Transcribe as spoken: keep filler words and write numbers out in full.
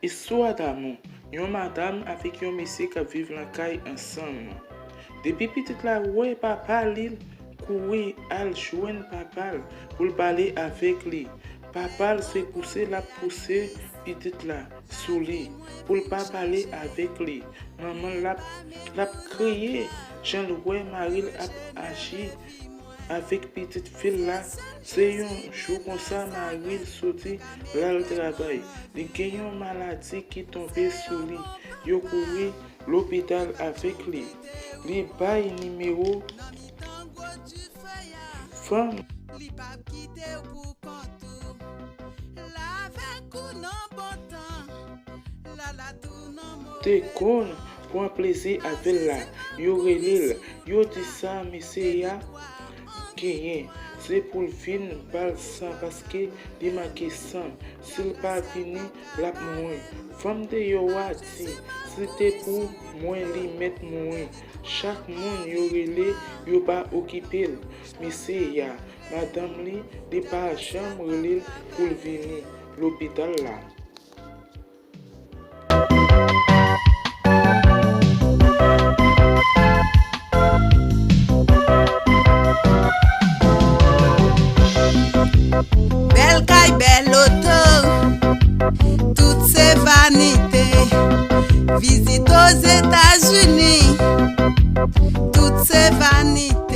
Istwa damou, yon madanm avèk yon mesye k ap viv nan kay ansanm. Depi pitit la wè papa li, l kouri al jwenn papa l pou l pale avèk li. Papa l se pouse l ap pouse pitit la sou li pou l pa pale avèk li. Manman l ap, l ap kriye jan l wè mari l ap aji avèk pitit fi l la. Se yon jou konsa mari l soti l al travay. Li gen yon maladi ki tonbe sou li. Yo kouri lopital avèk li. Li bay nimewo fanm. Te konn pran plezi avè l la. Yo rele l, yo di sa mesye a genyen. Se pou l vin ba l san paske li manke san. Si l pa vini, l ap mouri. Fanm deyò a di, si te pou mwen li mèt mouri. Chak moun yo rele, yo pa okipe l. Mesye a, madanm li, li pa janm rele l pou l vini lopital la. Bèl kay, bèl oto, tout se vanite. Vizit Ozetazini, tout se vanite.